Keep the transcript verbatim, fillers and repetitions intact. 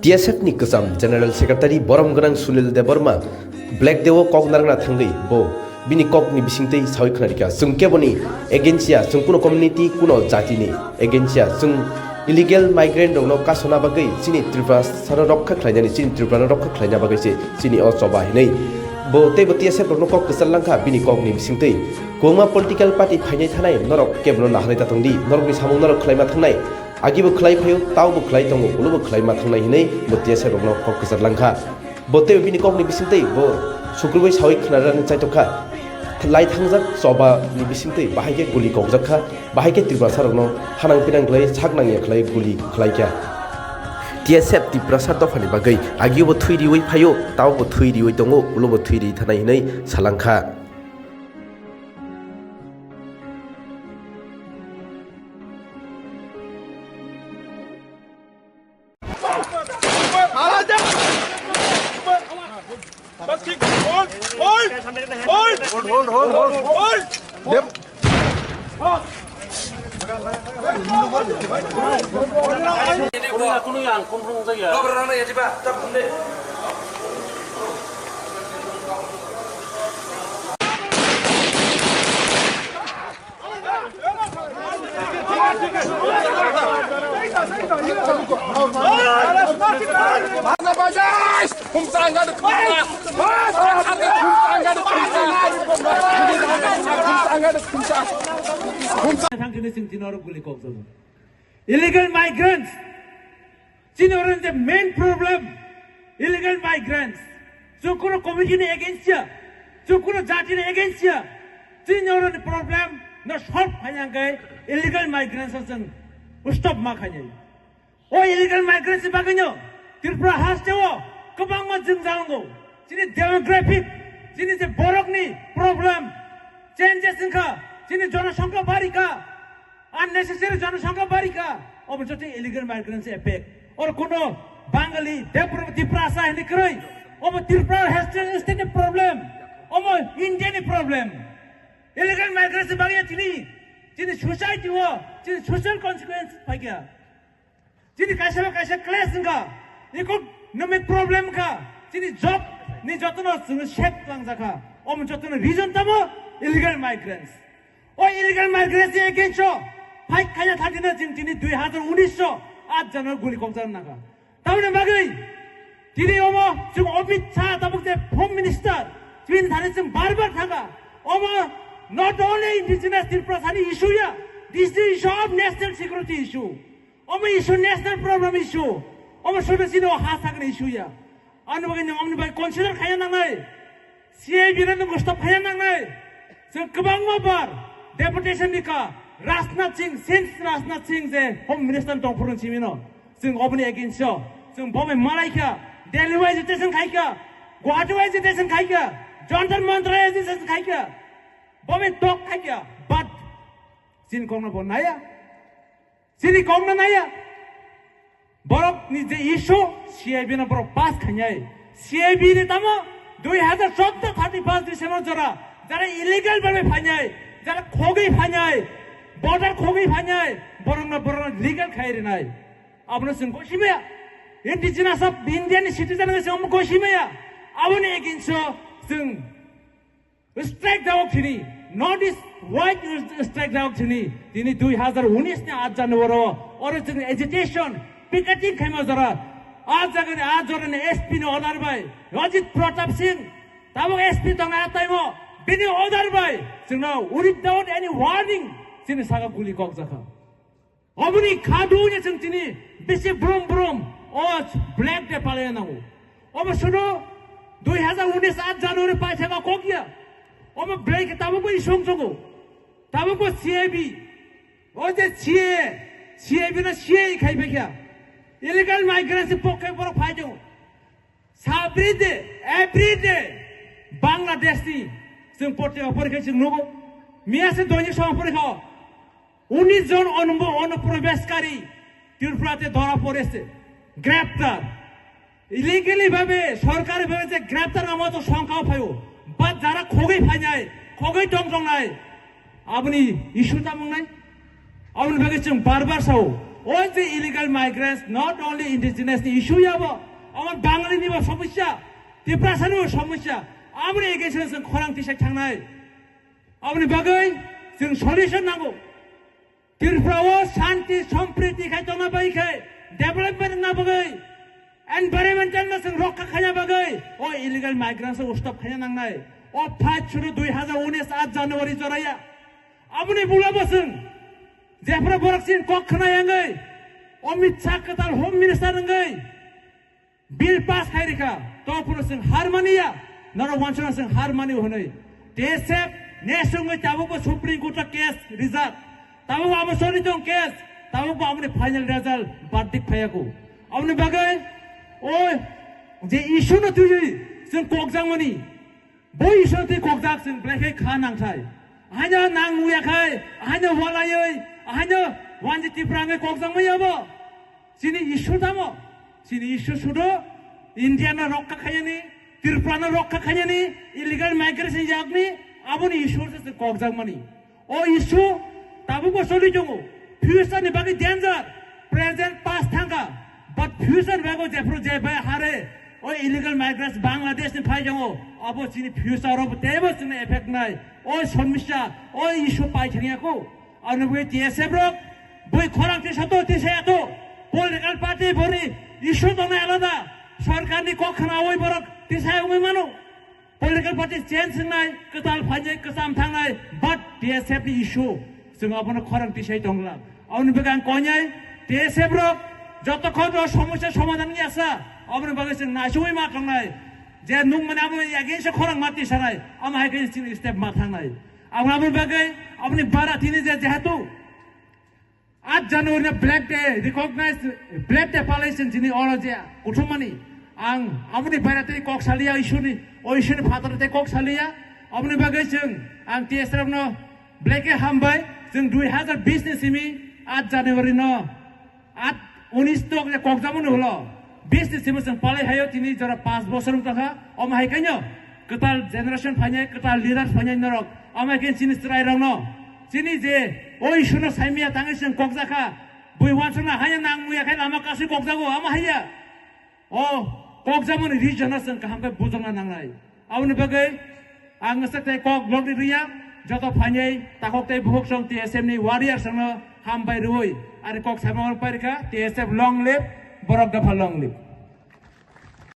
T S F ni kwcham General Secretary borom gwnang Sunil Debbarma Black Day o kok narwkna thangwi bo bini kokni bisingtwi sawi khna rikha, "Chwng keboni against ya, chwng kuno community, kuno jatini against ya, chwng illegal migrant rokno kasona bagwi chini Tripura sano rokha khlainani, chini Tripura no rokha khlaina bagwi se chini o choba," hinwi bo teibo T S F rokno kok kwchar langkha. Bini kokni bisingtwi, "Kwbangma political party phainai thanai, norok kebono naharwi ta tongdi, norokni samung norok khlaima thangnai, agibo khlai phaio, taobo khlai tongo, ulobo khlaima thangnai," hinwi bo T S F rokno kok kwchar langkha. Bo teibo bini kokni bisingtwi bo sukrubwi sawi khna rani chaitok kha. Lai thangjak choba ni bisingtwi bahai khe guli kokjak kha, bahai khe Tiprasa rokno hanang pinang khlai sak nangya khlai guli khlai kha. T S F Tiprasa dophani bagwi agio bo thwi riwi phaio, tao bo thwi riwi tongo, ulo bo thwi ri thanai hinwi salang kha. Thangkhe chwng tini oro guli kok jago. Illegal migrants. Chini oro the main problem, illegal migrants. Chwng kuno community ni against ya, chwng kuno jati ni against ya. Chini oro ni problem no solve khaina hwnkhe illegal migrants o chwng stop ma khainai. O illegal migrants ni bagwi no Tripura haste o kwbangma jwngjal wngo. Chini demographic, chini je borok ni problem changes wngkha, chini jonosongkha bari kha. Unnecessary jonosongkha bari kha, obo joto illegal migrants effect. Oro kuno Bangali, Depra-, Tiprasa hinwi kwrwi, obo Tripura haste state ni problem, obo India ni problem. Illegal migrants ni bagwi tini, chini society o, chini social consequence phaikha. Chini kaisa ba kaisa clash wngkha, economic problem wngkha, chini job ni jotono chwngno save twlangjakha. Omo jotono reason tamo illegal migrants. O illegal migrants ni against o fight khaina thangkhe no chwng tini dui hazar unis o at jano guli kokjak nangkha. Tamoni bagwi tini omo chwng Amit Shah tabuk je Home Minister, chini thani chwng bar bar thangkha. Omo not only indigenous Tripura sani issue ya, this is issue of national security issue. Omo issue national problem issue. Omo soto sino ha sakni issue ya. Ani bagwi nwng omni bagwi consider khaya nangnai. C I B no nwng stop khaya nangnai. Chwng kwbangma bar deputation ni ka Rajnath Singh, since Rajnath Singh je Home Minister tong phuru chimino. Chwng oboni against o. Chwng bobai malai kha. Delhi wise agitation khai kha. Guwahati wise agitation khai kha. Jantar Mantar agitation khai kha. Bobai tok khai kha. But chini kokno bo naya. Chini kokno naya. Borok ni je issue, C I B no borok pass khainai. C I B ni tamo dui hazar choudo thirty first December jora, jara illegal bhabe phainai, jara khogwi phainai, border khogwi phainai, borok no, borok no legal khai rinai. Abono chwng gosimaya. Indigenous of India ni citizen no chwng gosimaya. Aboni against o chwng strike jawak thini, North East wide strike jawak thini, tini dui hazar unis ni at January o, oro chwng agitation, picketing khaima jora, a jaga ni, a jora ni S P ni order bai, Rajit Pratap Singh, tabuk S P tongnai a time o, bini order bai, chwngno without any warning, chini saka guli kok jakha. Oboni khadu ya chwng tini bisi brum brum o Black Day palai nango. Obo sudo dui hazar unis at January paithaka kokya. Obo Black Day tabuk bo isong chogo. Tabuk bo C I B. O je C A A, C I B no C A A khai phaikya. Illegal migrants ni pokke borok phai tongo. Sabri de, every day Bangladesh ni chwng potte opor khe chwng nugo. Miya se doini sama pore kho. Unis jon onbo-, onuprobeshkari Tripura te dhora poreche, greptar. Illegally bhabe, sorkari bhabe je greptar namo to songkha phaio. But jara khogwi phainai, khogwi tongtongnai, aboni issue ta mungnai. Aboni bagwi chwng bar bar sao. O je illegal migrants, not only indigenous ni issue ya bo, omo Bangali ni bo somosya, Tiprasa ni bo somosya, aboni against o chwng khorang tisai thangnai. Aboni bagwi chwng solution nango. Tripura o shanti sompriti khai tongna bagwi khai, development wngna bagwi, environmental no chwng rokha khaina bagwi o illegal migrants o stop khaina nangnai. O fight suru dui hazar unis aat January joraya. Aboni bula bo chwng jephru borok chini kok khna yangwi Amit Shah kwtal Home Minister wngwi bill pass khai rikha, to phuru chwng har mani ya, norok wansana chwng har mani hwnwi. T S F nesungwi tabukbo Supreme Court o case rijak, tabukbo abo sori tong case, tabukbo aboni final result verdict phaiyaku. Aboni bagwi o je issue no twiwi chwng kokjakmani, bo issue no twi kokjak chwng belai khe kha nangthai. Ahaino nang nuya khai, ahaino walaiwi, ahaino wanji Tipra wngwi kokjakmani abo. Chini issue tamo? Chini issue sudo India no rokha khainani, Tripura no rokha khainani, illegal migration yakni, aboni issue se kokjakmani. O issue tabukbo soli tongo. Future ni bagwi danger, present past thangkha, but future ni bagwi jephru je bai hare o illegal migrants Bangladesh ni phai tongo, abo chini future o teibo chini effect nai. O somosya, o issue pai thangya ko. Ano bwi T S F rok, bwi khorang tisa to, tisa ya to. Political party bori issue tongnai alada. Sorkar ni kok khnawi borok tisa wngwi mano. Political party change wngnai, kwtal phainai, kwcham thangnai, but T S F ni issue, chwng abono khorang tisai tongla. Aboni bagwi ang koinai, T S F rok jotokhon rok somosya somadhan wngya sa, aboni bagwi chwng naisugwi ma tongnai. Je nukmani abo against khorang ma tisanai, amo hai khe chini step ma thangnai. Abo aboni bagwi, aboni bara tini je jehetu, Aat January no Black Day recognize, Black Day palai chwng chini oro je kuthumani. Ang aboni baira tei kok saliya, isuni, o isuni phataro tei kok saliya. Aboni bagwi chwng ang T S F no belai khe hambai. Chwng dui hazar bish ni simi aat January no, aat unis tok je kokjamani ulo, bish ni simi chwng palai hayo, tini jora panch bosor wng tongkha. Omo hai khe no kwtal generation phainai, kwtal leaders phainai norok. Omo hai khe chini chwrairokno, chini je o issue no saimaya tangwi chwng kokjakha, bui wansukna haya nang muya khe lama kasui kokjago, omo haiya. O kokjamani reason no chwng kaham khe bujokna nangnai. Aboni bagwi ang nwsak tei kok logni rwya, joto phainai takhuk tei bukhuk song T S F ni warriors rokno hambai rwui ani kok saimano pairikha. T S F long live, borok dopha long live.